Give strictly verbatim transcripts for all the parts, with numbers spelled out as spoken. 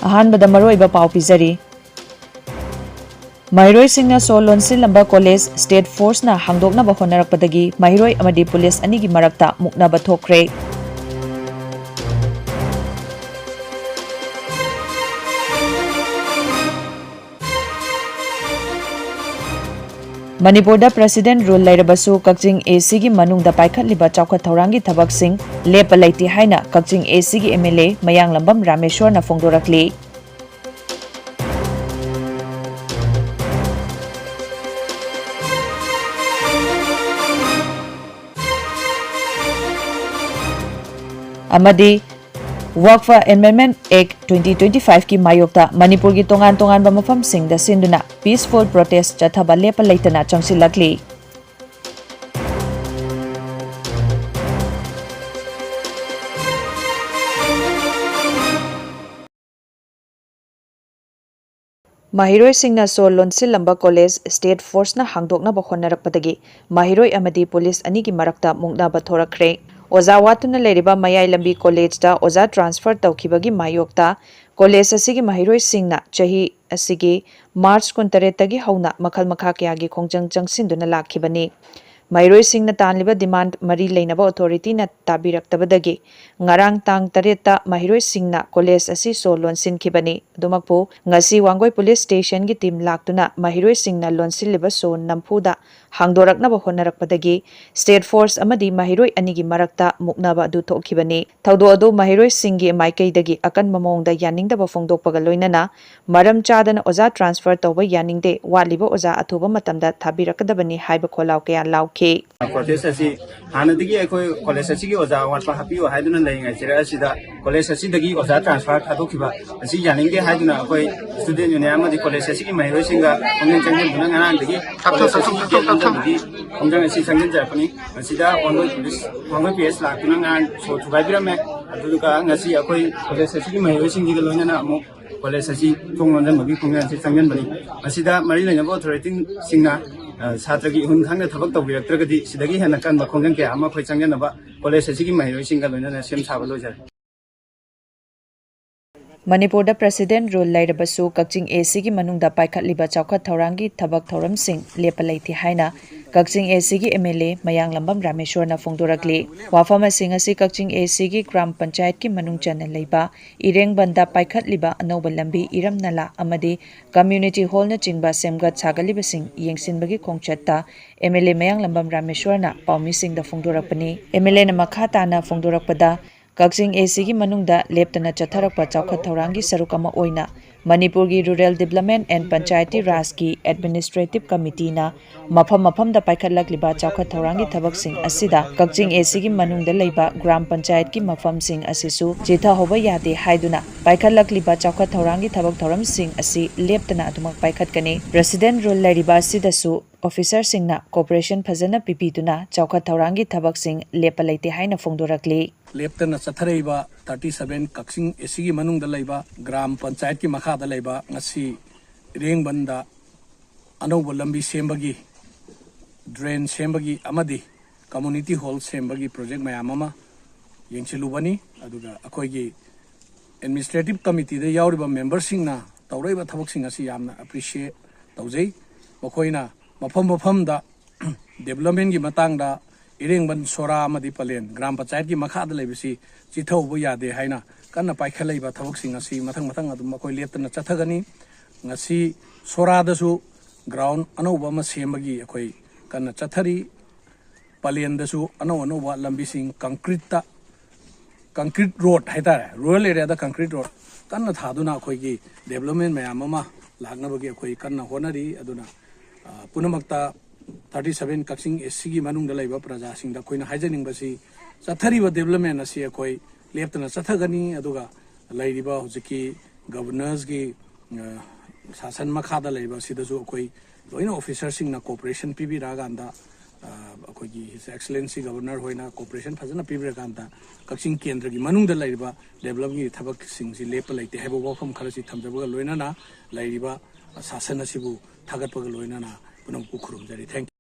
ꯑꯍꯥꯟꯕꯗ ꯃꯔꯨꯑꯣꯏꯕ ꯄꯥꯎ ꯄꯤꯖꯔꯤ꯫ ꯃꯍꯩꯔꯣꯏꯁꯤꯡꯅ ꯁꯣ ꯂꯣꯟꯁꯤꯜꯂꯝꯕ ꯀꯣꯂꯦꯖ ꯁ꯭ꯇꯦꯠ ꯐꯣꯔꯁꯅ ꯍꯥꯡꯗꯣꯛꯅꯕ ꯍꯣꯠꯅꯔꯛꯄꯗꯒꯤ ꯃꯍꯩꯔꯣꯏ ꯑꯃꯗꯤ ꯄꯨꯂꯤꯁ ꯑꯅꯤꯒꯤ ꯃꯔꯛꯇ ꯃꯨꯛꯅꯕ ꯊꯣꯛꯈ꯭ꯔꯦ꯫ ꯃꯅꯤꯄꯨꯔꯗ ꯄ꯭ꯔꯦꯁꯤꯗꯦꯟꯠ ꯔꯨꯜ ꯂꯩꯔꯕꯁꯨ ꯀꯛꯆꯤꯡ ꯑꯦ ꯁꯤꯒꯤ ꯃꯅꯨꯡꯗ ꯄꯥꯏꯈꯠꯂꯤꯕ ꯆꯥꯎꯈꯠ ꯊꯧꯔꯥꯡꯒꯤ ꯊꯕꯛꯁꯤꯡ ꯂꯦꯞꯄ ꯂꯩꯇꯦ ꯍꯥꯏꯅ ꯀꯛꯆꯤꯡ ꯑꯦ ꯁꯤꯒꯤ ꯑꯦꯝ ꯑꯦꯜ ꯑꯦ ꯃꯌꯥꯡꯂꯝꯕꯝ ꯔꯥꯃꯦꯁ꯭ꯋꯔꯅ ꯐꯣꯡꯗꯣꯔꯛꯂꯤ꯫ ꯑꯃꯗꯤ ꯋꯛꯐ ꯑꯦꯃꯦꯟꯗꯃꯦꯟꯠ ꯑꯦꯛ ꯇ꯭ꯋꯦꯟꯇꯤ ꯇ꯭ꯋꯦꯟꯇꯤ ꯐꯥꯏꯚꯀꯤ ꯃꯥꯌꯣꯛꯇ ꯃꯅꯤꯄꯨꯔꯒꯤ ꯇꯣꯉꯥꯟ ꯇꯣꯉꯥꯟꯕ ꯃꯐꯝꯁꯤꯡꯗ ꯁꯤꯟꯗꯨꯅ ꯄꯤꯁꯐꯨꯜ ꯄ꯭ꯔꯣꯇꯦꯁ ꯆꯠꯊꯕ ꯂꯦꯞꯄ ꯂꯩꯇꯅ ꯆꯪꯁꯤꯜꯂꯛꯂꯤ꯫ ꯃꯍꯩꯔꯣꯏꯁꯤꯡꯅ ꯁꯣ ꯂꯣꯟꯁꯤꯜꯂꯝꯕ ꯀꯣꯂꯦꯖ ꯁ꯭ꯇꯦꯠ ꯐꯣꯔꯁꯅ ꯍꯥꯡꯗꯣꯛꯅꯕ ꯍꯣꯠꯅꯔꯛꯄꯗꯒꯤ ꯃꯍꯩꯔꯣꯏ ꯑꯃꯗꯤ ꯄꯨꯂꯤꯁ ꯑꯅꯤꯒꯤ ꯃꯔꯛꯇ ꯃꯨꯛꯅꯕ ꯊꯣꯔꯛꯈ꯭ꯔꯦ꯫ ꯑꯣꯖꯥ ꯋꯥꯠꯇꯨꯅ ꯂꯩꯔꯤꯕ ꯃꯌꯥꯏ ꯂꯝꯕꯤ ꯀꯣꯂꯦꯖꯇ ꯑꯣꯖꯥ ꯇ꯭ꯔꯥꯟꯁꯐꯔ ꯇꯧꯈꯤꯕꯒꯤ ꯃꯥꯌꯣꯛꯇ ꯀꯣꯂꯦꯖ ꯑꯁꯤꯒꯤ ꯃꯍꯩꯔꯣꯏꯁꯤꯡꯅ ꯆꯍꯤ ꯑꯁꯤꯒꯤ ꯃꯥꯔꯆ ꯀꯨꯟꯇꯔꯦꯠꯇꯒꯤ ꯍꯧꯅ ꯃꯈꯜ ꯃꯈꯥ ꯀꯌꯥꯒꯤ ꯈꯣꯡꯖꯪ ꯆꯪꯁꯤꯟꯗꯨꯅ ꯂꯥꯛꯈꯤꯕꯅꯤ꯫ ꯃꯍꯩꯔꯣꯏꯁꯤꯡꯅ ꯇꯥꯟꯂꯤꯕ ꯗꯤꯃꯥꯟ ꯃꯔꯤ ꯂꯩꯅꯕ ꯑꯣꯊꯣꯔꯤꯇꯤꯅ ꯇꯥꯕꯤꯔꯛꯇꯕꯗꯒꯤ ꯉꯔꯥꯡ ꯇꯥꯡ ꯇꯔꯦꯠꯇ ꯃꯍꯩꯔꯣꯏꯁꯤꯡꯅ ꯀꯣꯂꯦꯖ ꯑꯁꯤ ꯁꯣ ꯂꯣꯟꯁꯤꯟꯈꯤꯕꯅꯤ꯫ ꯑꯗꯨꯃꯛꯄꯨ, ꯉꯁꯤ ꯋꯥꯡꯒꯣꯏ ꯄꯨꯂꯤꯁ ꯁ꯭ꯇꯦꯁꯟꯒꯤ ꯇꯤꯝ ꯂꯥꯛꯇꯨꯅ ꯃꯍꯩꯔꯣꯏꯁꯤꯡꯅ ꯂꯣꯟꯁꯤꯜꯂꯤꯕ ꯁꯣ ꯅꯝꯐꯨꯗ ꯍꯥꯡꯗꯣꯔꯛꯅꯕ ꯍꯣꯠꯅꯔꯛꯄꯗꯒꯤ ꯁ꯭ꯇꯦꯠ ꯐꯣꯔꯁ ꯑꯃꯗꯤ ꯃꯍꯩꯔꯣꯏ ꯑꯅꯤꯒꯤ ꯃꯔꯛꯇ ꯃꯨꯛꯅꯕ ꯑꯗꯨ ꯊꯣꯛꯈꯤꯕꯅꯤ꯫ ꯊꯧꯗꯣꯛ ꯑꯗꯨ ꯃꯍꯩꯔꯣꯏꯁꯤꯡꯒꯤ ꯃꯥꯏꯀꯩꯗꯒꯤ ꯑꯀꯟꯕ ꯃꯑꯣꯡꯗ ꯌꯥꯅꯤꯡꯗꯕ ꯐꯣꯡꯗꯣꯛꯄꯒ ꯂꯣꯏꯅꯅ ꯃꯔꯝ ꯆꯥꯗꯅ ꯑꯣꯖꯥ ꯇ꯭ꯔꯥꯟꯁꯐꯔ ꯇꯧꯕ ꯌꯥꯅꯤꯡꯗꯦ, ꯋꯥꯠꯂꯤꯕ ꯑꯣꯖꯥ ꯑꯊꯨꯕ ꯃꯇꯝꯗ ꯊꯥꯕꯤꯔꯛꯀꯗꯕꯅꯤ ꯍꯥꯏꯕ ꯈꯣꯜꯂꯥꯎ ꯀꯌꯥ ꯂꯥꯎꯈꯤ꯫ ꯄ꯭ꯔꯣꯇꯦꯁ ꯑꯁꯤ ꯍꯥꯟꯅꯗꯒꯤ ꯑꯩꯈꯣꯏ ꯀꯣꯂꯦꯖ ꯑꯁꯤꯒꯤ ꯑꯣꯖꯥ ꯑꯋꯥꯠꯄ ꯍꯥꯞꯄꯤꯌꯨ ꯍꯥꯏꯗꯨꯅ ꯂꯩꯔꯤꯉꯩ ꯆꯩꯔꯛ ꯑꯁꯤꯗ ꯀꯣꯂꯦꯖ ꯑꯁꯤꯗꯒꯤ ꯑꯣꯖꯥ ꯇ꯭ꯔꯥꯟꯁꯐꯔ ꯊꯥꯗꯣꯛꯈꯤꯕ ꯑꯁꯤ ꯌꯥꯅꯤꯡꯗꯦ ꯍꯥꯏꯗꯨꯅ ꯑꯩꯈꯣꯏ ꯁ꯭ꯇꯨꯗꯦꯟꯠ ꯌꯨꯅꯤꯌꯟ ꯑꯃꯗꯤ ꯀꯣꯂꯦꯖ ꯑꯁꯤꯒꯤ ꯃꯍꯩꯔꯣꯏꯁꯤꯡꯒ ꯈꯣꯡꯖꯪ ꯆꯪꯁꯤꯟꯗꯨꯅ ꯉꯔꯥꯡꯗꯒꯤ ꯀꯣꯂꯦꯖ ꯑꯁꯤꯒꯤ ꯒꯦꯠ ꯂꯣꯟꯖꯤꯟꯕꯒꯤ ꯈꯣꯡꯖꯪ ꯑꯁꯤ ꯆꯪꯁꯤꯟꯖꯔꯛꯄꯅꯤ꯫ ꯃꯁꯤꯗ Wangoi police, Wangoi P S ꯂꯥꯛꯇꯨꯅ ꯉꯔꯥꯡ ꯁꯣ ꯊꯨꯒꯥꯏꯕꯤꯔꯝꯃꯦ꯫ ꯑꯗꯨꯒ ꯉꯁꯤ ꯑꯩꯈꯣꯏ ꯀꯣꯂꯦꯖ ꯑꯁꯤꯒꯤ ꯃꯍꯩꯔꯣꯏꯁꯤꯡꯁꯤꯒ ꯂꯣꯏꯅꯅ ꯑꯃꯨꯛ ꯀꯣꯂꯦꯖ ꯑꯁꯤ ꯊꯣꯡ ꯂꯣꯟꯖꯤꯟꯕꯒꯤ ꯈꯣꯡꯖꯪ ꯑꯁꯤ ꯆꯪꯁꯤꯟꯕꯅꯤ꯫ ꯃꯁꯤꯗ ꯃꯔꯤ ꯂꯩꯅꯕ ꯑꯣꯊꯣꯔꯤꯇꯤꯁꯤꯡꯅ, ꯑ, ꯁꯥꯇ꯭ꯔꯒꯤ ꯏꯍꯨꯟ ꯈꯪꯅ ꯊꯕꯛ ꯇꯧꯕꯤꯔꯛꯇ꯭ꯔꯒꯗꯤ ꯁꯤꯗꯒꯤ ꯍꯦꯟꯅ ꯀꯟꯕ ꯈꯣꯡꯖꯪ ꯀꯌꯥ ꯑꯃ ꯑꯩꯈꯣꯏ ꯆꯪꯖꯅꯕ ꯀꯣꯂꯦꯖ ꯑꯁꯤꯒꯤ ꯃꯍꯩꯔꯣꯏꯁꯤꯡꯒ ꯂꯣꯏꯅꯅ ꯁꯦꯝ ꯁꯥꯕ ꯂꯣꯏꯖꯔꯦ꯫ ꯃꯅꯤꯄꯨꯔꯗ President Rule ꯂꯩꯔꯕꯁꯨ ꯀꯛꯆꯤꯡ ACꯒꯤ ꯃꯅꯨꯡꯗ ꯄꯥꯏꯈꯠꯂꯤꯕ ꯆꯥꯎꯈꯠ ꯊꯧꯔꯥꯡꯒꯤ ꯊꯕꯛ ꯊꯧꯔꯝꯁꯤꯡ ꯂꯦꯞꯄ ꯂꯩꯇꯦ ꯍꯥꯏꯅ ꯀꯛꯆꯤꯡ ACꯒꯤ MLA ꯃꯌꯥꯡꯂꯝꯕꯝ ꯔꯥꯃꯦꯁ꯭ꯋꯔꯅ ꯐꯣꯡꯗꯣꯔꯛꯂꯤ꯫ ꯋꯥꯐꯝ ꯑꯁꯤ ꯉꯁꯤ ꯀꯛꯆꯤꯡ ACꯒꯤ ꯒ꯭ꯔꯥꯝ ꯄꯟꯆꯥꯌꯠꯀꯤ ꯃꯅꯨꯡ ꯆꯟꯅ ꯂꯩꯕ ꯏꯔꯦꯡꯕꯟꯗ ꯄꯥꯏꯈꯠꯂꯤꯕ ꯑꯅꯧꯕ ꯂꯝꯕꯤ, ꯏꯔꯝ ꯅꯂꯥ ꯑꯃꯗꯤ Community Hallꯅꯆꯤꯡꯕ ꯁꯦꯝꯒꯠ ꯁꯥꯒꯠꯂꯤꯕꯁꯤꯡ ꯌꯦꯡꯁꯤꯟꯕꯒꯤ ꯈꯣꯡꯆꯠꯇ MLA ꯃꯌꯥꯡꯂꯝꯕꯝ ꯔꯥꯃꯦꯁ꯭ꯋꯔꯅ ꯄꯥꯎꯃꯤꯁꯤꯡꯗ ꯐꯣꯡꯗꯣꯔꯛꯄꯅꯤ꯫ MLAꯅ ꯃꯈꯥ ꯇꯥꯅ ꯐꯣꯡꯗꯣꯔꯛꯄꯗ, ꯀꯛꯆꯤꯡ ACꯒꯤ ꯃꯅꯨꯡꯗ ꯂꯦꯞꯇꯅ ꯆꯠꯊꯔꯛꯄ ꯆꯥꯎꯈꯠ ꯊꯧꯔꯥꯡꯒꯤ ꯁꯔꯨꯛ ꯑꯃ ꯑꯣꯏꯅ ꯃꯅꯤꯄꯨꯔꯒꯤ Rural Development and Panchayati Rajꯀꯤ Administrative Committeeꯅ ꯃꯐꯝ ꯃꯐꯝꯗ ꯄꯥꯏꯈꯠꯂꯛꯂꯤꯕ ꯆꯥꯎꯈꯠ ꯊꯧꯔꯥꯡꯒꯤ ꯊꯕꯛꯁꯤꯡ ꯑꯁꯤꯗ ꯀꯛꯆꯤꯡ ACꯒꯤ ꯃꯅꯨꯡꯗ ꯂꯩꯕ ꯒ꯭ꯔꯥꯝ ꯄꯟꯆꯥꯌꯠꯀꯤ ꯃꯐꯝꯁꯤꯡ ꯑꯁꯤꯁꯨ ꯆꯤꯊꯍꯧꯕ ꯌꯥꯗꯦ ꯍꯥꯏꯗꯨꯅ ꯄꯥꯏꯈꯠꯂꯛꯂꯤꯕ ꯆꯥꯎꯈꯠ ꯊꯧꯔꯥꯡꯒꯤ ꯊꯕꯛ ꯊꯧꯔꯝꯁꯤꯡ ꯑꯁꯤ ꯂꯦꯞꯇꯅ ꯑꯗꯨꯃꯛ ꯄꯥꯏꯈꯠꯀꯅꯤ꯫ President Rule ꯂꯩꯔꯤꯕ ꯑꯁꯤꯗꯁꯨ officerꯁꯤꯡꯅ cooperation ꯐꯖꯅ ꯄꯤꯕꯤꯗꯨꯅ ꯆꯥꯎꯈꯠ ꯊꯧꯔꯥꯡꯒꯤ ꯊꯕꯛꯁꯤꯡ ꯂꯦꯞꯄ ꯂꯩꯇꯦ ꯍꯥꯏꯅ ꯐꯣꯡꯗꯣꯔꯛꯂꯤ꯫ ꯂꯦꯞꯇꯅ ꯆꯠꯊꯔꯛꯏꯕ thirty seven ꯀꯛꯆꯤꯡ ACꯒꯤ ꯃꯅꯨꯡꯗ ꯂꯩꯕ ꯒ꯭ꯔꯥꯝ ꯄꯟꯆꯥꯌꯠꯀꯤ ꯃꯈꯥꯗ ꯂꯩꯕ ꯉꯁꯤ ꯏꯔꯦꯡꯕꯟꯗ ꯑꯅꯧꯕ ꯂꯝꯕꯤ ꯁꯦꯝꯕꯒꯤ, drain ꯁꯦꯝꯕꯒꯤ ꯑꯃꯗꯤ Community Hall ꯁꯦꯝꯕꯒꯤ project ꯃꯌꯥꯝ ꯑꯃ ꯌꯦꯡꯁꯤꯜꯂꯨꯕꯅꯤ꯫ ꯑꯗꯨꯒ ꯑꯩꯈꯣꯏꯒꯤ Administrative Committeeꯗ ꯌꯥꯎꯔꯤꯕ memberꯁꯤꯡꯅ ꯇꯧꯔꯛꯏꯕ ꯊꯕꯛꯁꯤꯡ ꯑꯁꯤ ꯌꯥꯝꯅ appreciate ꯇꯧꯖꯩ꯫ ꯃꯈꯣꯏꯅ ꯃꯐꯝ ꯃꯐꯝꯗ developmentꯀꯤ ꯃꯇꯥꯡꯗ ꯏꯔꯦꯡꯕꯟ, ꯁꯣꯔꯥ ꯑꯃꯗꯤ ꯄꯂꯦꯟ ꯒ꯭ꯔꯥꯝ ꯄꯟꯆꯥꯌꯠꯀꯤ ꯃꯈꯥꯗ ꯂꯩꯕꯁꯤ ꯆꯤꯊꯍꯧꯕ ꯌꯥꯗꯦ ꯍꯥꯏꯅ ꯀꯟꯅ ꯄꯥꯏꯈꯠꯂꯛꯏꯕ ꯊꯕꯛꯁꯤꯡ ꯑꯁꯤ ꯃꯊꯪ ꯃꯊꯪ ꯑꯗꯨꯝ ꯑꯩꯈꯣꯏ ꯂꯦꯞꯇꯅ ꯆꯠꯊꯒꯅꯤ꯫ ꯉꯁꯤ ꯁꯣꯔꯥꯗꯁꯨ ground ꯑꯅꯧꯕ ꯑꯃ ꯁꯦꯝꯕꯒꯤ ꯑꯩꯈꯣꯏ ꯀꯟꯅ ꯆꯠꯊꯔꯤ꯫ ꯄꯂꯦꯟꯗꯁꯨ ꯑꯅꯧ ꯑꯅꯧꯕ ꯂꯝꯕꯤꯁꯤꯡ concreteꯇ, concrete road ꯍꯥꯏꯇꯥꯔꯦ, rural areaꯗ concrete road ꯀꯟꯅ ꯊꯥꯗꯨꯅ ꯑꯩꯈꯣꯏꯒꯤ development ꯃꯌꯥꯝ ꯑꯃ ꯂꯥꯛꯅꯕꯒꯤ ꯑꯩꯈꯣꯏ ꯀꯟꯅ ꯍꯣꯠꯅꯔꯤ꯫ ꯑꯗꯨꯅ, ꯑ, ꯄꯨꯝꯅꯃꯛꯇ thirty seven ꯀꯛꯆꯤꯡ ACꯒꯤ ꯃꯅꯨꯡꯗ ꯂꯩꯕ ꯄ꯭ꯔꯖꯥꯁꯤꯡꯗ ꯑꯩꯈꯣꯏꯅ ꯍꯥꯏꯖꯅꯤꯡꯕꯁꯤ, ꯆꯠꯊꯔꯤꯕ development ꯑꯁꯤ ꯑꯩꯈꯣꯏ ꯂꯦꯞꯇꯅ ꯆꯠꯊꯒꯅꯤ꯫ ꯑꯗꯨꯒ ꯂꯩꯔꯤꯕ ꯍꯧꯖꯤꯛꯀꯤ Governorꯁꯀꯤ, ꯑ, ꯁꯥꯁꯟ ꯃꯈꯥꯗ ꯂꯩꯕ ꯑꯁꯤꯗꯁꯨ ꯑꯩꯈꯣꯏ ꯂꯣꯏꯅ officerꯁꯤꯡꯅ cooperation ꯄꯤꯕꯤꯔꯛꯑꯀꯥꯟꯗ, ꯑ, ꯑꯩꯈꯣꯏꯒꯤ His Excellency Governor ꯍꯣꯏꯅ cooperation ꯐꯖꯅ ꯄꯤꯕꯤꯔꯀꯥꯟꯗ ꯀꯛꯆꯤꯡ ꯀꯦꯟꯗ꯭ꯔꯒꯤ ꯃꯅꯨꯡꯗ ꯂꯩꯔꯤꯕ developmentꯀꯤ ꯊꯕꯛꯁꯤꯡꯁꯤ ꯂꯦꯞꯄ ꯂꯩꯇꯦ ꯍꯥꯏꯕ ꯋꯥꯐꯝ ꯈꯔꯁꯤ ꯊꯝꯖꯕꯒ ꯂꯣꯏꯅꯅ ꯂꯩꯔꯤꯕ ꯁꯥꯁꯟ ꯑꯁꯤꯕꯨ ꯊꯥꯒꯠꯄꯒ ꯂꯣꯏꯅꯅ ꯄꯨꯝꯅꯃꯛꯄꯨ ꯈꯨꯔꯨꯝꯖꯔꯤ꯫ Thank you꯫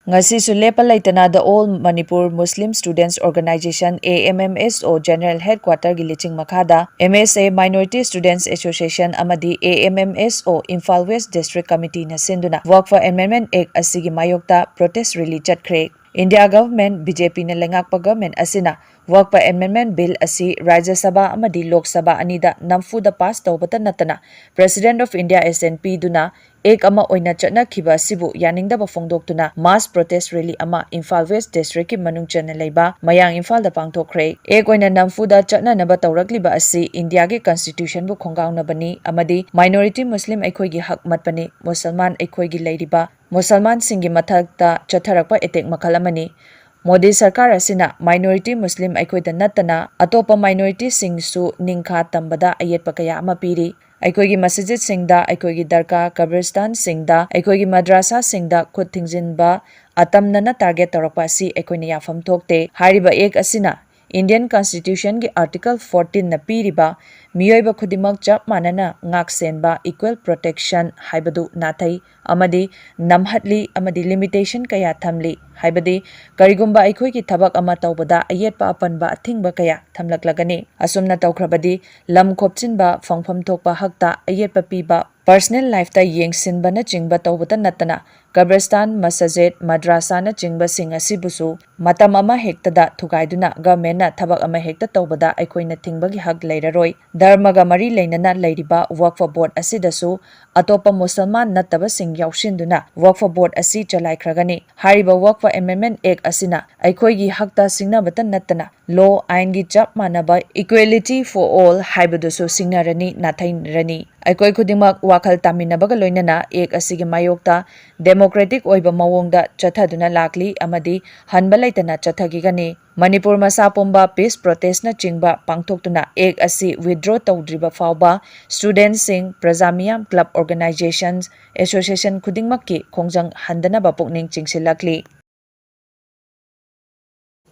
ꯉꯁꯤꯁꯨ ꯂꯦꯞꯄ ꯂꯩꯇꯅ The All Manipur Muslim Students Organization, A M M S O, General Headquarter ꯒꯤ ꯂꯤꯆꯤꯡ ꯃꯈꯥꯗ M S A Minority Students Association ꯑꯃꯗꯤ A M M S O Imphal West District Committee ꯅ ꯁꯤꯟꯗꯨꯅ Waqf Amendment Act ꯑꯁꯤꯒꯤ ꯃꯥꯌꯣꯛꯇ protest rally ꯆꯠꯈ꯭ꯔꯦ꯫ India Government, B J P ꯅ ꯂꯩꯉꯥꯛꯄ government ꯑꯁꯤꯅ Waqf Amendment Bill ꯑꯁꯤ ꯔꯥꯖ꯭ꯌ ꯁꯚꯥ ꯑꯃꯗꯤ ꯂꯣꯛ ꯁꯚꯥ ꯑꯅꯤꯗ ꯅꯝꯐꯨꯗ pass ꯇꯧꯕꯇ ꯅꯠꯇꯅ President of India assent ꯄꯤꯗꯨꯅ Act ꯑꯃ ꯑꯣꯏꯅ ꯆꯠꯅꯈꯤꯕ ꯑꯁꯤꯕꯨ ꯌꯥꯅꯤꯡꯗꯕ ꯐꯣꯡꯗꯣꯛꯇꯨꯅ mass protest rally ꯑꯃ ꯏꯝꯐꯥꯜ West District ꯀꯤ ꯃꯅꯨꯡ ꯆꯟꯅ ꯂꯩꯕ ꯃꯌꯥꯡ ꯏꯝꯐꯥꯜꯗ ꯄꯥꯡꯊꯣꯛꯈ꯭ꯔꯦ꯫ Act ꯑꯣꯏꯅ ꯅꯝꯐꯨꯗ ꯆꯠꯅꯅꯕ ꯇꯧꯔꯛꯂꯤꯕ ꯑꯁꯤ India ꯒꯤ Constitution ꯕꯨ ꯈꯣꯡꯒꯥꯎꯅꯕꯅꯤ ꯑꯃꯗꯤ minority Muslim ꯑꯩꯈꯣꯏꯒꯤ ꯍꯛ ꯃꯠꯄꯅꯤ, ꯃꯨꯁꯜꯃꯥꯟ ꯑꯩꯈꯣꯏꯒꯤ ꯂꯩꯔꯤꯕ ꯃꯨꯁꯜꯃꯥꯟꯁꯤꯡꯒꯤ ꯃꯊꯛꯇ ꯆꯠꯊꯔꯛꯄ attack ꯃꯈꯜ ꯑꯃꯅꯤ꯫ ꯃꯣꯗꯤ ꯁꯔꯀꯥꯔ ꯑꯁꯤꯅ minority Muslim ꯑꯩꯈꯣꯏꯗ ꯅꯠꯇꯅ ꯑꯇꯣꯞꯄ minority ꯁꯤꯡꯁꯨ ꯅꯤꯡꯈꯥ ꯇꯝꯕꯗ ꯑꯌꯦꯠꯄ ꯀꯌꯥ ꯑꯃ ꯄꯤꯔꯤ꯫ ꯑꯩꯈꯣꯏꯒꯤ ꯃꯁꯖꯤꯗꯁꯤꯡꯗ, ꯑꯩꯈꯣꯏꯒꯤ ꯗꯔꯒꯥ, ꯀꯕꯔꯁꯇꯥꯟꯁꯤꯡꯗ, ꯑꯩꯈꯣꯏꯒꯤ ꯃꯗ꯭ꯔꯥꯁꯥꯁꯤꯡꯗ ꯈꯨꯠ ꯊꯤꯡꯖꯤꯟꯕ ꯑꯇꯝꯅꯅ target ꯇꯧꯔꯛꯄ ꯑꯁꯤ ꯑꯩꯈꯣꯏꯅ ꯌꯥꯐꯝ ꯊꯣꯛꯇꯦ꯫ ꯍꯥꯏꯔꯤꯕ Act ꯑꯁꯤꯅ Indian Constitution ꯒꯤ Article fourteen ꯅ ꯄꯤꯔꯤꯕ ꯃꯤꯑꯣꯏꯕ ꯈꯨꯗꯤꯡꯃꯛ ꯆꯞ ꯃꯥꯟꯅꯅ ꯉꯥꯛ ꯁꯦꯟꯕ, equal protection ꯍꯥꯏꯕꯗꯨ ꯅꯥꯊꯩ ꯑꯃꯗꯤ ꯅꯝꯍꯠꯂꯤ ꯑꯃꯗꯤ limitation ꯀꯌꯥ ꯊꯝꯂꯤ, ꯍꯥꯏꯕꯗꯤ ꯀꯔꯤꯒꯨꯝꯕ ꯑꯩꯈꯣꯏꯒꯤ ꯊꯕꯛ ꯑꯃ ꯇꯧꯕꯗ ꯑꯌꯦꯠꯄ ꯑꯄꯟꯕ ꯑꯊꯤꯡꯕ ꯀꯌꯥ ꯊꯝꯂꯛꯂꯒꯅꯤ꯫ ꯑꯁꯨꯝꯅ ꯇꯧꯈ꯭ꯔꯕꯗꯤ ꯂꯝ ꯈꯣꯞꯆꯤꯟꯕ, ꯐꯪꯐꯝ ꯊꯣꯛꯄ ꯍꯛꯇ ꯑꯌꯦꯠꯄ ꯄꯤꯕ, personal life ꯇ ꯌꯦꯡꯁꯤꯟꯕꯅꯆꯤꯡꯕ ꯇꯧꯕꯇ ꯅꯠꯇꯅ ꯀꯕꯔꯁꯇꯥꯟ, ꯃꯁꯖꯤꯗ, ꯃꯗ꯭ꯔꯥꯁꯥꯅꯆꯤꯡꯕꯁꯤꯡ ꯑꯁꯤꯕꯨꯁꯨ ꯃꯇꯝ ꯑꯃ ꯍꯦꯛꯇꯗ ꯊꯨꯒꯥꯏꯗꯨꯅ government ꯅ ꯊꯕꯛ ꯑꯃ ꯍꯦꯛꯇ ꯇꯧꯕꯗ ꯑꯩꯈꯣꯏꯅ ꯊꯤꯡꯕꯒꯤ ꯍꯛ ꯂꯩꯔꯔꯣꯏ꯫ ꯙꯔꯃꯒ ꯃꯔꯤ ꯂꯩꯅꯅ ꯂꯩꯔꯤꯕ Waqf Board ꯑꯁꯤꯗꯁꯨ ꯑꯇꯣꯞꯄ ꯃꯨꯁꯜꯃꯥꯟ ꯅꯠꯇꯕꯁꯤꯡ ꯌꯥꯎꯁꯤꯟꯗꯨꯅ Waqf Board ꯑꯁꯤ ꯆꯂꯥꯏꯈ꯭ꯔꯒꯅꯤ꯫ ꯍꯥꯏꯔꯤꯕ Waqf Amendment Act ꯑꯁꯤꯅ ꯑꯩꯈꯣꯏꯒꯤ ꯍꯛꯇ ꯁꯤꯡꯅꯕꯇ ꯅꯠꯇꯅ law, ꯑꯥꯏꯟꯒꯤ ꯆꯞ ꯃꯥꯟꯅꯕ, equality for all ꯍꯥꯏꯕꯗꯨꯁꯨ ꯁꯤꯡꯅꯔꯅꯤ, ꯅꯥꯊꯩꯔꯅꯤ꯫ ꯑꯩꯈꯣꯏ ꯈꯨꯗꯤꯡꯃꯛ ꯋꯥꯈꯜ ꯇꯥꯃꯤꯟꯅꯕꯒ ꯂꯣꯏꯅꯅ Act ꯑꯁꯤꯒꯤ ꯃꯥꯌꯣꯛꯇ democratic ꯑꯣꯏꯕ ꯃꯑꯣꯡꯗ ꯆꯠꯊꯗꯨꯅ ꯂꯥꯛꯂꯤ ꯑꯃꯗꯤ ꯍꯟꯕ ꯂꯩꯇꯅ ꯆꯠꯊꯈꯤꯒꯅꯤ꯫ ꯃꯅꯤꯄꯨꯔ ꯃꯁꯥ ꯄꯨꯝꯕ peace protest ꯅꯆꯤꯡꯕ ꯄꯥꯡꯊꯣꯛꯇꯨꯅ Act ꯑꯁꯤ withdraw ꯇꯧꯗ꯭ꯔꯤꯕ ꯐꯥꯎꯕ student ꯁꯤꯡ, ꯄ꯭ꯔꯖꯥ ꯃꯤꯌꯥꯝ, club, organizations, association ꯈꯨꯗꯤꯡꯃꯛꯀꯤ ꯈꯣꯡꯖꯪ ꯍꯟꯗꯅꯕ ꯄꯨꯛꯅꯤꯡ ꯆꯤꯡꯁꯤꯜꯂꯛꯂꯤ꯫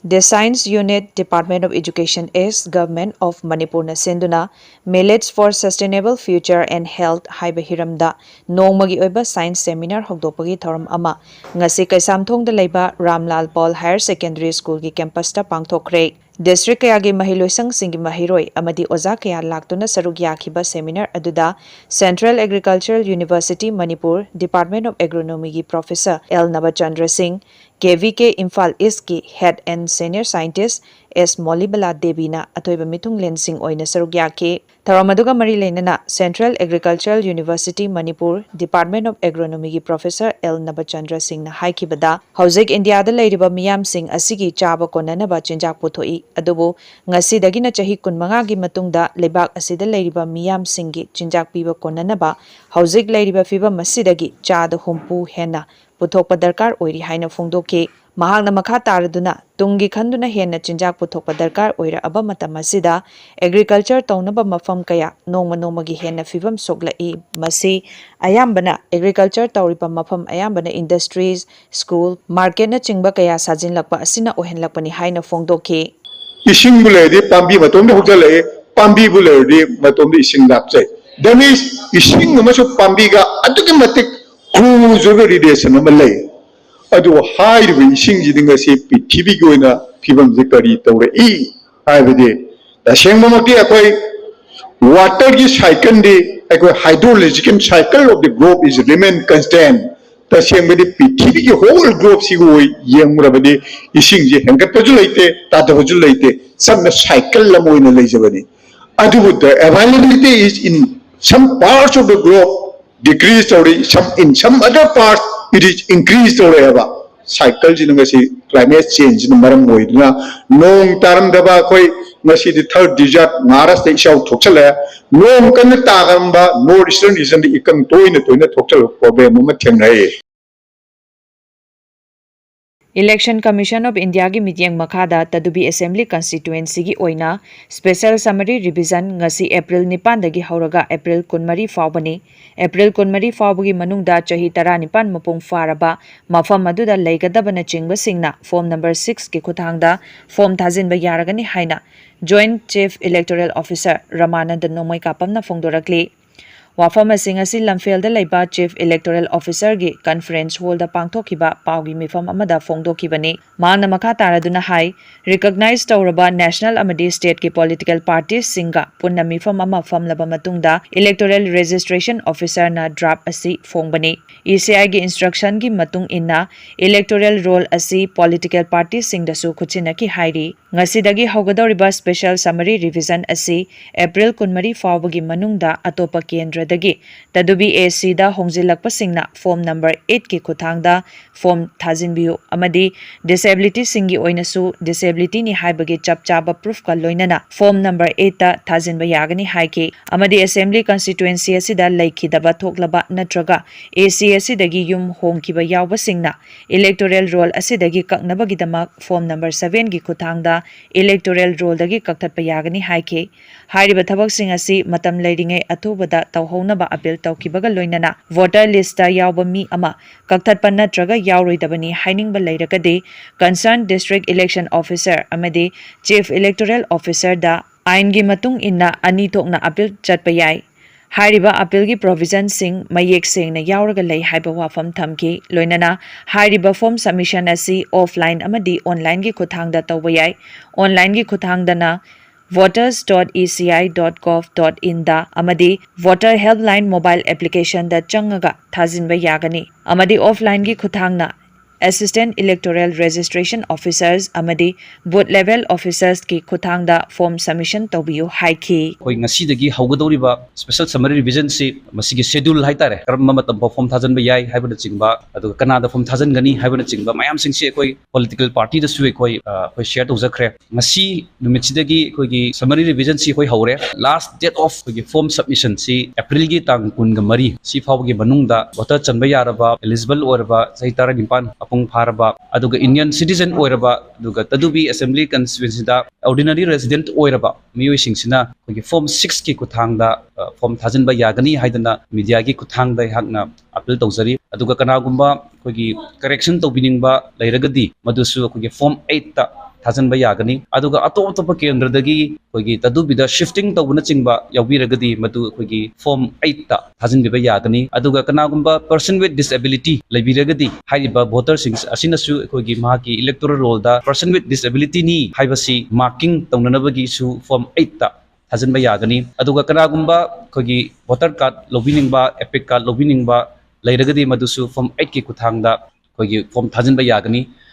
The Science Unit, Department of Education, S, Government of Manipurꯅ ꯁꯤꯟꯗꯨꯅ Millets for Sustainable Future and Health ꯍꯥꯏꯕ ꯍꯤꯔꯝꯗ ꯅꯣꯡꯃꯒꯤ ꯑꯣꯏꯕ science seminar ꯍꯧꯗꯣꯛꯄꯒꯤ ꯊꯧꯔꯝ ꯑꯃ ꯉꯁꯤ ꯀꯩꯁꯥꯝꯊꯣꯡꯗ ꯂꯩꯕ ꯔꯥꯝꯂꯥꯜ ꯄꯥꯜ Higher Secondary Schoolꯒꯤ campusꯇ ꯄꯥꯡꯊꯣꯛꯈ꯭ꯔꯦ꯫ District ꯀꯌꯥꯒꯤ ꯃꯍꯩꯂꯣꯏꯁꯪꯁꯤꯡꯒꯤ ꯃꯍꯩꯔꯣꯏ ꯑꯃꯗꯤ ꯑꯣꯖꯥ ꯀꯌꯥ ꯂꯥꯛꯇꯨꯅ ꯁꯔꯨꯛ ꯌꯥꯈꯤꯕ seminar ꯑꯗꯨꯗ Central Agricultural University Manipur, Department of Agronomyꯒꯤ Professor L Nabachandra Singh, K V K Imphal Eastꯀꯤ Head and Senior Scientist S Molibala ꯗꯦꯕꯤꯅ ꯑꯊꯣꯏꯕ ꯃꯤꯊꯨꯡꯂꯦꯟꯁꯤꯡ ꯑꯣꯏꯅ ꯁꯔꯨꯛ ꯌꯥꯈꯤ꯫ ꯊꯧꯔꯝ ꯑꯗꯨꯒ ꯃꯔꯤ ꯂꯩꯅꯅ Central Agricultural University Manipur, Department of Agronomyꯒꯤ Professor L ꯅꯕꯆꯟꯗ꯭ꯔ ꯁꯤꯡꯅ ꯍꯥꯏꯈꯤꯕꯗ, ꯍꯧꯖꯤꯛ ꯏꯟꯗꯤꯌꯥꯗ ꯂꯩꯔꯤꯕ ꯃꯤꯌꯥꯝꯁꯤꯡ ꯑꯁꯤꯒꯤ ꯆꯥꯕ ꯀꯣꯟꯅꯅꯕ ꯆꯤꯟꯖꯥꯛ ꯄꯨꯊꯣꯛꯏ, ꯑꯗꯨꯕꯨ ꯉꯁꯤꯗꯒꯤꯅ ꯆꯍꯤ ꯀꯨꯟꯃꯉꯥꯒꯤ ꯃꯇꯨꯡꯗ ꯂꯩꯕꯥꯛ ꯑꯁꯤꯗ ꯂꯩꯔꯤꯕ ꯃꯤꯌꯥꯝꯁꯤꯡꯒꯤ ꯆꯤꯟꯖꯥꯛ ꯄꯤꯕ ꯀꯣꯟꯅꯅꯕ ꯍꯧꯖꯤꯛ ꯂꯩꯔꯤꯕ ꯐꯤꯕꯝ ꯑꯁꯤꯗꯒꯤ ꯆꯥꯗ ꯍꯨꯝꯐꯨ ꯍꯦꯟꯅ ꯄꯨꯊꯣꯛꯄ ꯗꯔꯀꯥꯔ ꯑꯣꯏꯔꯤ ꯍꯥꯏꯅ ꯐꯣꯡꯗꯣꯛꯈꯤ꯫ ꯃꯍꯥꯛꯅ ꯃꯈꯥ ꯇꯥꯔꯗꯨꯅ ꯇꯨꯡꯒꯤ ꯈꯟꯗꯨꯅ ꯍꯦꯟꯅ ꯆꯤꯟꯖꯥꯛ ꯄꯨꯊꯣꯛꯄ ꯗꯔꯀꯥꯔ ꯑꯣꯏꯔꯛꯑꯕ ꯃꯇꯝ ꯑꯁꯤꯗ agriculture ꯇꯧꯅꯕ ꯃꯐꯝ ꯀꯌꯥ ꯅꯣꯡꯃ ꯅꯣꯡꯃꯒꯤ ꯍꯦꯟꯅ ꯐꯤꯕꯝ ꯁꯣꯛꯂꯛꯏ꯫ ꯃꯁꯤ ꯑꯌꯥꯝꯕꯅ agriculture ꯇꯧꯔꯤꯕ ꯃꯐꯝ ꯑꯌꯥꯝꯕꯅ industries, school, marketꯅꯆꯤꯡꯕ ꯀꯌꯥ ꯁꯥꯖꯤꯟꯂꯛꯄ ꯑꯁꯤꯅ ꯑꯣꯏꯍꯜꯂꯛꯄꯅꯤ ꯍꯥꯏꯅ ꯐꯣꯡꯗꯣꯛꯈꯤ꯫ ꯏꯁꯤꯡꯕꯨ ꯂꯩꯔꯗꯤ ꯄꯥꯝꯕꯤ ꯃꯇꯣꯝꯗ ꯍꯧꯒꯠꯂꯛꯏ, ꯄꯥꯝꯕꯤꯕꯨ ꯂꯩꯔꯗꯤ ꯃꯇꯣꯝꯗ ꯏꯁꯤꯡ ꯂꯥꯛꯆꯩ꯫ That means ꯏꯁꯤꯡ ꯑꯃꯁꯨꯡ ꯄꯥꯝꯕꯤꯒ ꯑꯗꯨꯛꯀꯤ ꯃꯇꯤꯛ close ꯑꯣꯏꯕ relation ꯑꯃ ꯂꯩ꯫ ꯑꯗꯨꯕꯨ ꯍꯥꯏꯔꯤꯕ ꯏꯁꯤꯡꯁꯤꯗꯤ ꯉꯁꯤ ꯄ꯭ꯔꯤꯊꯤꯕꯤꯒꯤ ꯑꯣꯏꯅ ꯐꯤꯕꯝꯁꯦ ꯀꯔꯤ ꯇꯧꯔꯛꯏ ꯍꯥꯏꯕꯗꯤ, ꯇꯁꯦꯡꯕꯃꯛꯇꯤ ꯑꯩꯈꯣꯏ waterꯒꯤ cycleꯗꯤ, ꯑꯩꯈꯣꯏ hydrological cycle of the globe is remain constant꯫ ꯇꯁꯦꯡꯕꯗꯤ ꯄ꯭ꯔꯤꯊꯤꯕꯤꯒꯤ whole globeꯁꯤꯒꯤ ꯑꯣꯏ ꯌꯦꯡꯂꯨꯔꯕꯗꯤ ꯏꯁꯤꯡꯁꯦ ꯍꯦꯟꯒꯠꯄꯁꯨ ꯂꯩꯇꯦ, ꯇꯥꯗꯕꯁꯨ ꯂꯩꯇꯦ, ꯆꯝꯅ cycle ꯑꯃ ꯑꯣꯏꯅ ꯂꯩꯖꯕꯅꯤ꯫ ꯑꯗꯨꯕꯨ the availability is in some parts of the globe decrease ꯇꯧꯔꯤ, some, in some other parts it is increase ꯇꯧꯔꯛꯑꯦꯕ꯫ Cycleꯁꯤꯅ ꯉꯁꯤ climate changeꯁꯤꯅ ꯃꯔꯝ ꯑꯣꯏꯗꯨꯅ ꯅꯣꯡ ꯇꯥꯔꯝꯗꯕ ꯑꯩꯈꯣꯏ ꯉꯁꯤꯗꯤ third desert ꯃꯍꯥꯔꯥꯁꯇ꯭ꯔꯗ ꯏꯆꯥꯎ ꯊꯣꯛꯆꯜꯂꯛꯑꯦ꯫ ꯅꯣꯡ ꯀꯟꯅ ꯇꯥꯔꯝꯕ north eastern regionꯗ ꯏꯀꯪ ꯇꯣꯏꯅ ꯇꯣꯏꯅ ꯊꯣꯛꯆꯜꯂꯛꯄ problem ꯑꯃ ꯊꯦꯡꯅꯩ꯫ Election Commission of Indiaꯒꯤ ꯃꯤꯠꯌꯦꯡ ꯃꯈꯥꯗ ꯇꯗꯨꯕꯤ Assembly Constituencyꯒꯤ ꯑꯣꯏꯅ Special Summary Revision ꯉꯁꯤ April ꯅꯤꯄꯥꯟꯗꯒꯤ ꯍꯧꯔꯒ April ꯀꯨꯟꯃꯔꯤ ꯐꯥꯎꯕꯅꯤ꯫ April ꯀꯨꯟꯃꯔꯤ ꯐꯥꯎꯕꯒꯤ ꯃꯅꯨꯡꯗ ꯆꯍꯤ ꯇꯔꯥꯅꯤꯄꯥꯟ ꯃꯄꯨꯡ ꯐꯥꯔꯕ ꯃꯐꯝ ꯑꯗꯨꯗ ꯂꯩꯒꯗꯕꯅꯆꯤꯡꯕꯁꯤꯡꯅ form number sixꯀꯤ ꯈꯨꯠꯊꯥꯡꯗ form ꯊꯥꯖꯤꯟꯕ ꯌꯥꯔꯒꯅꯤ ꯍꯥꯏꯅ Joint Chief Electoral Officer ꯔꯃꯥꯅꯟꯗ ꯅꯣꯡꯃꯩꯀꯥꯄꯝꯅ ꯐꯣꯡꯗꯣꯔꯛꯂꯤ꯫ ꯋꯥꯐꯝꯁꯤꯡ ꯑꯁꯤ ꯂꯝꯐꯦꯜꯗ ꯂꯩꯕ Chief Electoral Officerꯒꯤ Conference Hallꯗ ꯄꯥꯡꯊꯣꯛꯈꯤꯕ ꯄꯥꯎꯒꯤ ꯃꯤꯐꯝ ꯑꯃꯗ ꯐꯣꯡꯗꯣꯛꯈꯤꯕꯅꯤ꯫ ꯃꯍꯥꯛꯅ ꯃꯈꯥ ꯇꯥꯔꯗꯨꯅ ꯍꯥꯏ, recognize ꯇꯧꯔꯕ national ꯑꯃꯗꯤ stateꯀꯤ political partiesꯁꯤꯡꯒ ꯄꯨꯟꯅ ꯃꯤꯐꯝ ꯑꯃ ꯐꯝꯂꯕ ꯃꯇꯨꯡꯗ Electoral Registration Officerꯅ draft ꯑꯁꯤ ꯐꯣꯡꯕꯅꯤ꯫ ECIꯒꯤ instructionꯒꯤ ꯃꯇꯨꯡ ꯏꯟꯅ electoral roll ꯑꯁꯤ political partiesꯁꯤꯡꯗꯁꯨ ꯈꯨꯠꯁꯤꯟꯅꯈꯤ ꯍꯥꯏꯔꯤ꯫ ꯉꯁꯤꯗꯒꯤ ꯍꯧꯒꯗꯧꯔꯤꯕ Special Summary Revision ꯑꯁꯤ April ꯀꯨꯟꯃꯔꯤ ꯐꯥꯎꯕꯒꯤ ꯃꯅꯨꯡꯗ ꯑꯇꯣꯞꯄ ꯀꯦꯟꯗ꯭ꯔꯗꯒꯤ ꯇꯗꯨꯕꯤ ACꯗ ꯍꯣꯡꯖꯤꯜꯂꯛꯄꯁꯤꯡꯅ form number eightꯀꯤ ꯈꯨꯠꯊꯥꯡꯗ form ꯊꯥꯖꯤꯟꯕꯤꯌꯨ ꯑꯃꯗꯤ disabilityꯁꯤꯡꯒꯤ ꯑꯣꯏꯅꯁꯨ disabilityꯅꯤ ꯍꯥꯏꯕꯒꯤ ꯆꯞ ꯆꯥꯕ proofꯀ ꯂꯣꯏꯅꯅ form number eightꯇ ꯊꯥꯖꯤꯟꯕ ꯌꯥꯒꯅꯤ ꯍꯥꯏꯈꯤ꯫ ꯑꯃꯗꯤ Assembly Constituency ꯑꯁꯤꯗ ꯂꯩꯈꯤꯗꯕ ꯊꯣꯛꯂꯕ ꯅꯠꯇ꯭ꯔꯒ AC ꯑꯁꯤꯗꯒꯤ ꯌꯨꯝ ꯍꯣꯡꯈꯤꯕ ꯌꯥꯎꯕꯁꯤꯡꯅ electoral roll ꯑꯁꯤꯗꯒꯤ ꯀꯛꯅꯕꯒꯤꯗꯃꯛ form number sevenꯒꯤ ꯈꯨꯠꯊꯥꯡꯗ electoral rollꯗꯒꯤ ꯀꯛꯊꯠꯄ ꯌꯥꯒꯅꯤ ꯍꯥꯏꯈꯤ꯫ ꯍꯥꯏꯔꯤꯕ ꯊꯕꯛꯁꯤꯡ ꯑꯁꯤ ꯃꯇꯝ ꯂꯩꯔꯤꯉꯩ ꯑꯊꯨꯕꯗ ꯇꯧꯍꯧꯅꯕ appeal ꯇꯧꯈꯤꯕꯒ ꯂꯣꯏꯅꯅ voter listꯇ ꯌꯥꯎꯕ ꯃꯤ ꯑꯃ ꯀꯛꯊꯠꯄ ꯅꯠꯇ꯭ꯔꯒ ꯌꯥꯎꯔꯣꯏꯗꯕꯅꯤ ꯍꯥꯏꯅꯤꯡꯕ ꯂꯩꯔꯒꯗꯤ concerned district election officer ꯑꯃꯗꯤ Chief Electoral Officerꯗ ꯑꯥꯏꯟꯒꯤ ꯃꯇꯨꯡ ꯏꯟꯅ ꯑꯅꯤ ꯊꯣꯛꯅ appeal ꯆꯠꯄ ꯌꯥꯏ꯫ ꯍꯥꯏꯔꯤꯕ appealꯒꯤ provisionꯁꯤꯡ ꯃꯌꯦꯛ ꯁꯦꯡꯅ ꯌꯥꯎꯔꯒ ꯂꯩ ꯍꯥꯏꯕ ꯋꯥꯐꯝ ꯊꯝꯈꯤ꯫ ꯂꯣꯏꯅꯅ ꯍꯥꯏꯔꯤꯕ form submission ꯑꯁꯤ offline ꯑꯃꯗꯤ onlineꯒꯤ ꯈꯨꯠꯊꯥꯡꯗ ꯇꯧꯕ ꯌꯥꯏ꯫ Onlineꯒꯤ ꯈꯨꯠꯊꯥꯡꯗꯅ voters dot E C I dot gov dot inꯗ ꯑꯃꯗꯤ Voter Helpline mobile applicationꯗ ꯆꯪꯉꯒ ꯊꯥꯖꯤꯟꯕ ꯌꯥꯒꯅꯤ꯫ ꯑꯃꯗꯤ offlineꯒꯤ ꯈꯨꯠꯊꯥꯡꯅ Assistant Electoral Registration Officers ꯑꯃꯗꯤ Booth Level Officersꯀꯤ ꯈꯨꯠꯊꯥꯡꯗ form submission ꯇꯧꯕꯤꯌꯨ ꯍꯥꯏꯈꯤ꯫ ꯑꯩꯈꯣꯏ ꯉꯁꯤꯗꯒꯤ ꯍꯧꯒꯗꯧꯔꯤꯕ Special Summary Revisionꯁꯤ ꯃꯁꯤꯒꯤ schedule ꯍꯥꯏꯇꯥꯔꯦ, ꯀꯔꯝꯕ ꯃꯇꯝ ꯐꯥꯎ form ꯊꯥꯖꯤꯟꯕ ꯌꯥꯏ ꯍꯥꯏꯕꯅꯆꯤꯡꯕ, ꯑꯗꯨꯒ ꯀꯅꯥꯗ form ꯊꯥꯖꯤꯟꯒꯅꯤ ꯍꯥꯏꯕꯅꯆꯤꯡꯕ ꯃꯌꯥꯝꯁꯤꯡꯁꯤ ꯑꯩꯈꯣꯏ political partyꯗꯁꯨ ꯑꯩꯈꯣꯏ, ꯑ, ꯑꯩꯈꯣꯏ share ꯇꯧꯖꯈ꯭ꯔꯦ꯫ ꯉꯁꯤ ꯅꯨꯃꯤꯠꯁꯤꯗꯒꯤ ꯑꯩꯈꯣꯏꯒꯤ summary revisionꯁꯤ ꯑꯩꯈꯣꯏ ꯍꯧꯔꯦ꯫ Last date of ꯑꯩꯈꯣꯏꯒꯤ form submissionꯁꯤ Aprilꯒꯤ ꯇꯥꯡ ꯀꯨꯟꯒ ꯃꯔꯤ ꯁꯤ ꯐꯥꯎꯕꯒꯤ ꯃꯅꯨꯡꯗ voter ꯆꯟꯕ ꯌꯥꯔꯕ, eligible ꯑꯣꯏꯔꯕ, ꯆꯍꯤ ꯇꯔꯥꯅꯤꯄꯥꯟ ꯃꯄꯨꯡ ꯐꯥꯔꯕ, ꯑꯗꯨꯒ Indian citizen ꯑꯣꯏꯔꯕ, ꯑꯗꯨꯒ ꯇꯗꯨꯕꯤ Assembly Constituencyꯗ ordinary resident ꯑꯣꯏꯔꯕ ꯃꯤꯑꯣꯏꯁꯤꯡꯁꯤꯅ ꯑꯩꯈꯣꯏꯒꯤ form sixꯀꯤ ꯈꯨꯠꯊꯥꯡꯗ, ꯑ, form ꯊꯥꯖꯤꯟꯕ ꯌꯥꯒꯅꯤ ꯍꯥꯏꯗꯅ mediaꯒꯤ ꯈꯨꯠꯊꯥꯡꯗ ꯑꯩꯍꯥꯛꯅ appeal ꯇꯧꯖꯔꯤ꯫ ꯑꯗꯨꯒ ꯀꯅꯥꯒꯨꯝꯕ ꯑꯩꯈꯣꯏꯒꯤ correction ꯇꯧꯕꯤꯅꯤꯡꯕ ꯂꯩꯔꯒꯗꯤ ꯃꯗꯨꯁꯨ ꯑꯩꯈꯣꯏꯒꯤ form eightꯇ ꯊꯥꯖꯤꯟꯕ ꯌꯥꯒꯅꯤ꯫ ꯑꯗꯨꯒ ꯑꯇꯣꯞ ꯑꯇꯣꯞꯄ ꯀꯦꯟꯗ꯭ꯔꯗꯒꯤ ꯑꯩꯈꯣꯏꯒꯤ ꯇꯗꯨꯕꯤꯗ shifting ꯇꯧꯕꯅꯆꯤꯡꯕ ꯌꯥꯎꯕꯤꯔꯒꯗꯤ ꯃꯗꯨ ꯑꯩꯈꯣꯏꯒꯤ form eightꯇ ꯊꯥꯖꯤꯟꯕꯤꯕ ꯌꯥꯒꯅꯤ꯫ ꯑꯗꯨꯒ ꯀꯅꯥꯒꯨꯝꯕ person with disability ꯂꯩꯕꯤꯔꯒꯗꯤ ꯍꯥꯏꯔꯤꯕ voterꯁꯤꯡ ꯑꯁꯤꯅꯁꯨ ꯑꯩꯈꯣꯏꯒꯤ ꯃꯍꯥꯛꯀꯤ electoral rollꯗ person with disabilityꯅꯤ ꯍꯥꯏꯕꯁꯤ marking ꯇꯧꯅꯅꯕꯒꯤꯁꯨ form eightꯇ ꯊꯥꯖꯤꯟꯕ ꯌꯥꯒꯅꯤ꯫ ꯑꯗꯨꯒ ꯀꯅꯥꯒꯨꯝꯕ ꯑꯩꯈꯣꯏꯒꯤ voter card ꯂꯧꯕꯤꯅꯤꯡꯕ, EPIC card ꯂꯧꯕꯤꯅꯤꯡꯕ ꯂꯩꯔꯒꯗꯤ ꯃꯗꯨꯁꯨ form eightꯀꯤ ꯈꯨꯠꯊꯥꯡꯗ ꯑꯩꯈꯣꯏꯒꯤ form ꯊꯥꯖꯤꯟꯕ ꯌꯥꯒꯅꯤ꯫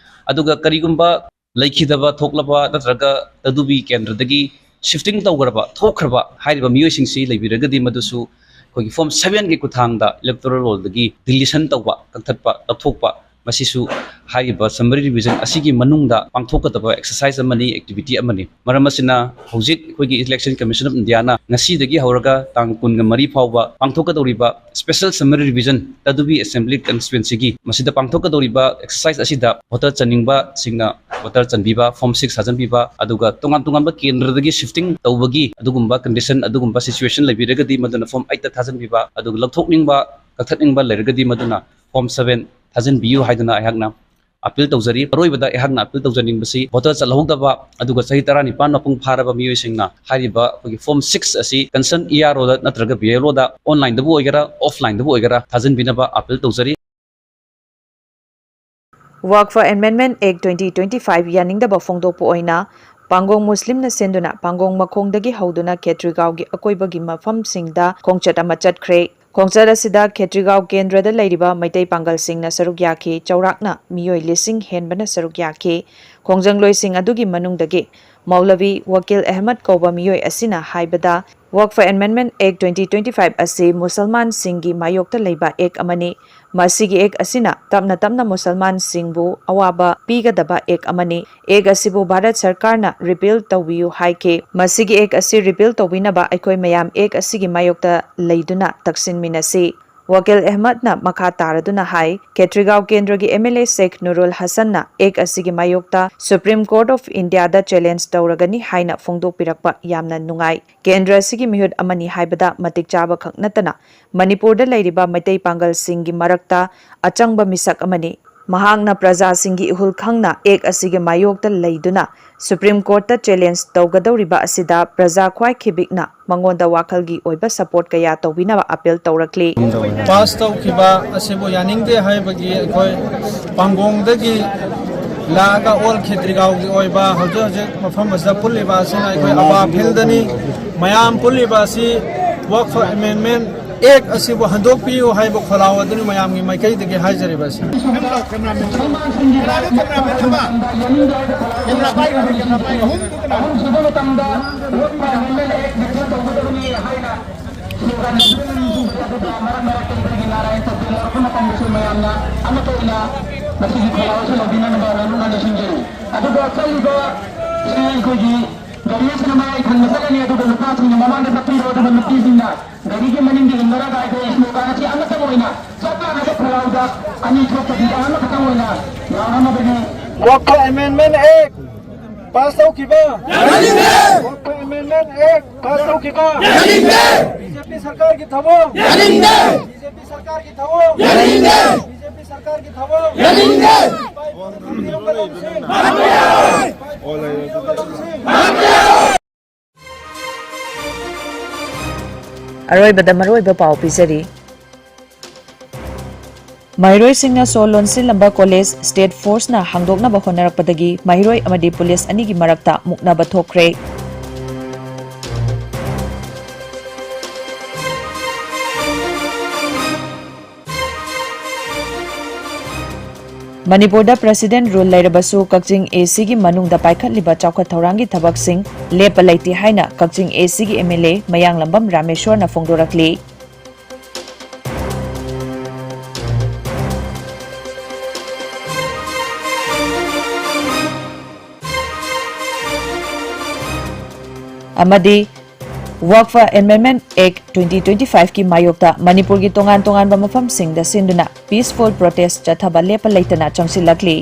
ꯑꯗꯨꯒ ꯀꯔꯤꯒꯨꯝꯕ ꯂꯩꯈꯤꯗꯕ ꯊꯣꯛꯂꯕ ꯅꯠꯇ꯭ꯔꯒ ꯇꯗꯨꯕꯤ ꯀꯦꯟꯗ꯭ꯔꯗꯒꯤ shifting ꯇꯧꯈ꯭ꯔꯕ, ꯊꯣꯛꯈ꯭ꯔꯕ ꯍꯥꯏꯔꯤꯕ ꯃꯤꯑꯣꯏꯁꯤꯡꯁꯤ ꯂꯩꯕꯤꯔꯒꯗꯤ ꯃꯗꯨꯁꯨ ꯑꯩꯈꯣꯏꯒꯤ form sevenꯒꯤ ꯈꯨꯠꯊꯥꯡꯗ electoral rollꯗꯒꯤ deletion ꯇꯧꯕ, ꯀꯛꯊꯠꯄ, ꯂꯧꯊꯣꯛꯄ, ꯃꯁꯤꯁꯨ ꯍꯥꯏꯔꯤꯕ summary revision ꯑꯁꯤꯒꯤ ꯃꯅꯨꯡꯗ ꯄꯥꯡꯊꯣꯛꯀꯗꯕ exercise ꯑꯃꯅꯤ, activity ꯑꯃꯅꯤ꯫ ꯃꯔꯝ ꯑꯁꯤꯅ ꯍꯧꯖꯤꯛ ꯑꯩꯈꯣꯏꯒꯤ Election Commission of Indiaꯅ ꯉꯁꯤꯗꯒꯤ ꯍꯧꯔꯒ ꯇꯥꯡ ꯀꯨꯟꯒ ꯃꯔꯤ ꯐꯥꯎꯕ ꯄꯥꯡꯊꯣꯛꯀꯗꯧꯔꯤꯕ special summary revision ꯇꯗꯨꯕꯤ Assembly Constituencyꯒꯤ ꯃꯁꯤꯗ ꯄꯥꯡꯊꯣꯛꯀꯗꯧꯔꯤꯕ exercise ꯑꯁꯤꯗ voter ꯆꯟꯅꯤꯡꯕꯁꯤꯡꯅ voter ꯆꯟꯕꯤꯕ, form six ꯊꯥꯖꯤꯟꯕꯤꯕ, ꯑꯗꯨꯒ ꯇꯣꯉꯥꯟ ꯇꯣꯉꯥꯟꯕ ꯀꯦꯟꯗ꯭ꯔꯗꯒꯤ shifting ꯇꯧꯕꯒꯤ ꯑꯗꯨꯒꯨꯝꯕ condition, ꯑꯗꯨꯒꯨꯝꯕ situation ꯂꯩꯕꯤꯔꯒꯗꯤ ꯃꯗꯨꯅ form eightꯇ ꯊꯥꯖꯤꯟꯕꯤꯕ, ꯑꯗꯨꯒ ꯂꯧꯊꯣꯛꯅꯤꯡꯕ, ꯀꯛꯊꯠꯅꯤꯡꯕ ꯂꯩꯔꯒꯗꯤ ꯃꯗꯨꯅ form seven ꯊꯥꯖꯤꯟꯕꯤꯌꯨ ꯍꯥꯏꯗꯅ ꯑꯩꯍꯥꯛꯅ appeal ꯇꯧꯖꯔꯤ꯫ ꯑꯔꯣꯏꯕꯗ ꯑꯩꯍꯥꯛꯅ appeal ꯇꯧꯖꯅꯤꯡꯕꯁꯤ voter ꯆꯠꯍꯧꯗꯕ ꯑꯗꯨꯒ ꯆꯍꯤ ꯇꯔꯥꯅꯤꯄꯥꯟ ꯃꯄꯨꯡ ꯐꯥꯔꯕ ꯃꯤꯑꯣꯏꯁꯤꯡꯅ ꯍꯥꯏꯔꯤꯕ ꯑꯩꯈꯣꯏꯒꯤ form six ꯑꯁꯤ concerned EROꯗ ꯅꯠꯇ꯭ꯔꯒ BLOꯗ onlineꯗꯕꯨ ꯑꯣꯏꯒꯦꯔꯥ offlineꯗꯕꯨ ꯑꯣꯏꯒꯦꯔꯥ ꯊꯥꯖꯤꯟꯕꯤꯅꯕ appeal ꯇꯧꯖꯔꯤ꯫ Waqf Amendment Act twenty twenty-five ꯌꯥꯅꯤꯡꯗꯕ ꯐꯣꯡꯗꯣꯛꯄ ꯑꯣꯏꯅ ꯄꯥꯡꯒꯣꯡ ꯃꯨꯁꯂꯤꯝꯅ ꯁꯦꯝꯗꯨꯅ ꯄꯥꯡꯒꯣꯡ ꯃꯈꯣꯡꯗꯒꯤ ꯍꯧꯗꯨꯅ ꯈꯦꯇ꯭ꯔꯤꯒꯥꯎꯒꯤ ꯑꯀꯣꯏꯕꯒꯤ ꯃꯐꯝꯁꯤꯡꯗ ꯈꯣꯡꯆꯠ ꯑꯃ ꯆꯠꯈ꯭ꯔꯦ꯫ ꯈꯣꯡꯆꯠ ꯑꯁꯤꯗ ꯈꯦꯇ꯭ꯔꯤꯒꯥꯎ ꯀꯦꯟꯗ꯭ꯔꯗ ꯂꯩꯔꯤꯕ ꯃꯩꯇꯩ ꯄꯥꯡꯒꯜꯁꯤꯡꯅ ꯁꯔꯨꯛ ꯌꯥꯈꯤ꯫ ꯆꯥꯎꯔꯥꯛꯅ ꯃꯤꯑꯣꯏ ꯂꯤꯁꯤꯡ ꯍꯦꯟꯕꯅ ꯁꯔꯨꯛ ꯌꯥꯈꯤ꯫ ꯈꯣꯡꯖꯪꯂꯣꯏꯁꯤꯡ ꯑꯗꯨꯒꯤ ꯃꯅꯨꯡꯗꯒꯤ ꯃꯧꯂꯚꯤ ꯋꯀꯤꯜ ꯑꯍꯃꯗ ꯀꯧꯕ ꯃꯤꯑꯣꯏ ꯑꯁꯤꯅ ꯍꯥꯏꯕꯗ, Waqf Amendment Act twenty twenty-five ꯑꯁꯤ ꯃꯨꯁꯜꯃꯥꯟꯁꯤꯡꯒꯤ ꯃꯥꯌꯣꯛꯇ ꯂꯩꯕ act ꯑꯃꯅꯤ꯫ ꯃꯁꯤꯒꯤ act ꯑꯁꯤꯅ ꯇꯞꯅ ꯇꯞꯅ ꯃꯨꯁꯜꯃꯥꯟꯁꯤꯡꯕꯨ ꯑꯋꯥꯕ ꯄꯤꯒꯗꯕ act ꯑꯃꯅꯤ꯫ Act ꯑꯁꯤꯕꯨ ꯚꯥꯔꯠ ꯁꯔꯀꯥꯔꯅ repeal ꯇꯧꯕꯤꯌꯨ ꯍꯥꯏꯈꯤ꯫ ꯃꯁꯤꯒꯤ act ꯑꯁꯤ repeal ꯇꯧꯕꯤꯅꯕ ꯑꯩꯈꯣꯏ ꯃꯌꯥꯝ act ꯑꯁꯤꯒꯤ ꯃꯥꯌꯣꯛꯇ ꯂꯩꯗꯨꯅ ꯇꯛꯁꯤꯟꯃꯤꯟꯅꯁꯤ꯫ ꯋꯥꯀꯤꯜ ꯑꯍꯃꯗꯅ ꯃꯈꯥ ꯇꯥꯔꯗꯨꯅ ꯍꯥꯏ, ꯈꯦꯇ꯭ꯔꯤꯒꯥꯎ ꯀꯦꯟꯗ꯭ꯔꯒꯤ M L A Sheikh ꯅꯨꯔꯨꯜ ꯍꯁꯟꯅ Act ꯑꯁꯤꯒꯤ ꯃꯥꯌꯣꯛꯇ Supreme Court of India the challenge ꯇꯧꯔꯒꯅꯤ ꯍꯥꯏꯅ ꯐꯣꯡꯗꯣꯛꯄꯤꯔꯛꯄ ꯌꯥꯝꯅ ꯅꯨꯡꯉꯥꯏ꯫ ꯀꯦꯟꯗ꯭ꯔ ꯑꯁꯤꯒꯤ ꯃꯤꯍꯨꯠ ꯑꯃꯅꯤ ꯍꯥꯏꯕꯗ ꯃꯇꯤꯛ ꯆꯥꯕ ꯈꯛ ꯅꯠꯇꯅ ꯃꯅꯤꯄꯨꯔꯗ ꯂꯩꯔꯤꯕ ꯃꯩꯇꯩ ꯄꯥꯡꯒꯜꯁꯤꯡꯒꯤ ꯃꯔꯛꯇ ꯑꯆꯪꯕ ꯃꯤꯁꯛ ꯑꯃꯅꯤ꯫ ꯃꯍꯥꯛꯅ ꯄ꯭ꯔꯖꯥꯁꯤꯡꯒꯤ ꯏꯍꯨꯜ ꯈꯪꯅ Act ꯑꯁꯤꯒꯤ ꯃꯥꯌꯣꯛꯇ ꯂꯩꯗꯨꯅ Supreme Court ꯇ challenge ꯇꯧꯒꯗꯧꯔꯤꯕ ꯑꯁꯤꯗ ꯄ꯭ꯔꯖꯥ ꯈ꯭ꯋꯥꯏ ꯈꯤꯕꯤꯛꯅ ꯃꯉꯣꯟꯗ ꯋꯥꯈꯜꯒꯤ ꯑꯣꯏꯕ support ꯀꯌꯥ ꯇꯧꯕꯤꯅꯕ appeal ꯇꯧꯔꯛꯂꯤ꯫ Pass ꯇꯧꯈꯤꯕ ꯑꯁꯤꯕꯨ ꯌꯥꯅꯤꯡꯗꯦ ꯍꯥꯏꯕꯒꯤ ꯑꯩꯈꯣꯏ ꯄꯥꯡꯒꯣꯡꯗꯒꯤ ꯂꯥꯛꯑꯒ all ꯈꯦꯇ꯭ꯔꯤꯒꯥꯎꯒꯤ ꯑꯣꯏꯕ ꯍꯧꯖꯤꯛ ꯍꯧꯖꯤꯛ ꯃꯐꯝ ꯑꯁꯤꯗ ꯄꯨꯜꯂꯤꯕ ꯑꯁꯤꯅ ꯑꯩꯈꯣꯏ ꯑꯋꯥ field ꯅꯤ꯫ ꯃꯌꯥꯝ ꯄꯨꯜꯂꯤꯕ ꯑꯁꯤ Waqf Amendment Act ꯑꯁꯤꯕꯨ ꯍꯟꯗꯣꯛꯄꯤꯌꯨ ꯍꯥꯏꯕ ꯈꯣꯜꯂꯥꯎ ꯑꯗꯨꯅꯤ ꯃꯌꯥꯝꯒꯤ ꯃꯥꯏꯀꯩꯗꯒꯤ ꯍꯥꯏꯖꯔꯤꯕ ꯑꯁꯤ꯫ ꯑꯗꯨꯒ ꯆꯠꯂꯤꯕ ꯁꯤ ꯑꯩꯈꯣꯏꯒꯤ ꯒꯥꯔꯤ ꯑꯁꯤꯅ ꯃꯌꯥꯏ ꯊꯪꯕ ꯆꯠꯂꯅꯤ, ꯑꯗꯨꯒ ꯅꯨꯄꯥꯁꯤꯡꯅ ꯃꯃꯥꯡꯗ ꯆꯠꯄꯤꯔꯣ, ꯑꯗꯨꯒ ꯅꯨꯄꯤꯁꯤꯡꯅ ꯒꯥꯔꯤꯒꯤ ꯃꯅꯤꯡꯗ ꯏꯟꯅꯔꯒ ꯑꯩꯈꯣꯏ slogan ꯑꯁꯤ ꯑꯃꯇꯪ ꯑꯣꯏꯅ ꯆꯞ ꯃꯥꯟꯅꯕ ꯈꯣꯜꯂꯥꯎꯗ ꯑꯅꯤ ꯊꯣꯛꯇꯕꯤꯗ ꯑꯃꯈꯛꯇꯪ ꯑꯣꯏꯅ ꯂꯥꯎꯅꯅꯕꯒꯤ Waqf Amendment Act pass ꯇꯧꯈꯤꯕ, Waqf Amendment Act pass ꯇꯧꯈꯤꯕ ꯕꯤ ꯖꯦ ꯄꯤ ꯁꯔꯀꯥꯔꯒꯤ ꯊꯕꯛ, ꯕꯤ ꯖꯦ ꯄꯤ ꯁꯔꯀꯥꯔꯒꯤ ꯊꯕꯛ, ꯕꯤ ꯖꯦ ꯄꯤ ꯁꯔꯀꯥꯔꯒꯤ ꯊꯕꯛ꯫ ꯑꯔꯣꯏꯕꯗ ꯃꯔꯨꯑꯣꯏꯕ ꯄꯥꯎ ꯄꯤꯖꯔꯤ꯫ ꯃꯍꯩꯔꯣꯏꯁꯤꯡꯅ ꯁꯣ ꯂꯣꯟꯁꯤꯜꯂꯝꯕ college state force ꯅ ꯍꯥꯡꯗꯣꯛꯅꯕ ꯍꯣꯠꯅꯔꯛꯄꯗꯒꯤ ꯃꯍꯩꯔꯣꯏ ꯑꯃꯗꯤ police ꯑꯅꯤꯒꯤ ꯃꯔꯛꯇ ꯃꯨꯛꯅꯕ ꯊꯣꯛꯈ꯭ꯔꯦ꯫ ꯃꯅꯤꯄꯨꯔꯗ President Rule ꯂꯩꯔꯕꯁꯨ ꯀꯛꯆꯤꯡ A C ꯒꯤ ꯃꯅꯨꯡꯗ ꯄꯥꯏꯈꯠꯂꯤꯕ ꯆꯥꯎꯈꯠ ꯊꯧꯔꯥꯡꯒꯤ ꯊꯕꯛꯁꯤꯡ ꯂꯦꯞꯄ ꯂꯩꯇꯦ ꯍꯥꯏꯅ ꯀꯛꯆꯤꯡ A C ꯒꯤ M L A ꯃꯌꯥꯡꯂꯝꯕꯝ ꯔꯥꯃꯦꯁ꯭ꯋꯔꯅ ꯐꯣꯡꯗꯣꯔꯛꯂꯤ꯫ ꯑꯃꯗꯤ Waqf Amendment Act twenty twenty-five ꯀꯤ ꯃꯥꯌꯣꯛꯇ ꯃꯅꯤꯄꯨꯔꯒꯤ ꯇꯣꯉꯥꯟ ꯇꯣꯉꯥꯟꯕ ꯃꯐꯝꯁꯤꯡꯗ ꯁꯤꯟꯗꯨꯅ peaceful protest ꯆꯠꯊꯕ ꯂꯦꯞꯄ ꯂꯩꯇꯅ ꯆꯪꯁꯤꯜꯂꯛꯂꯤ꯫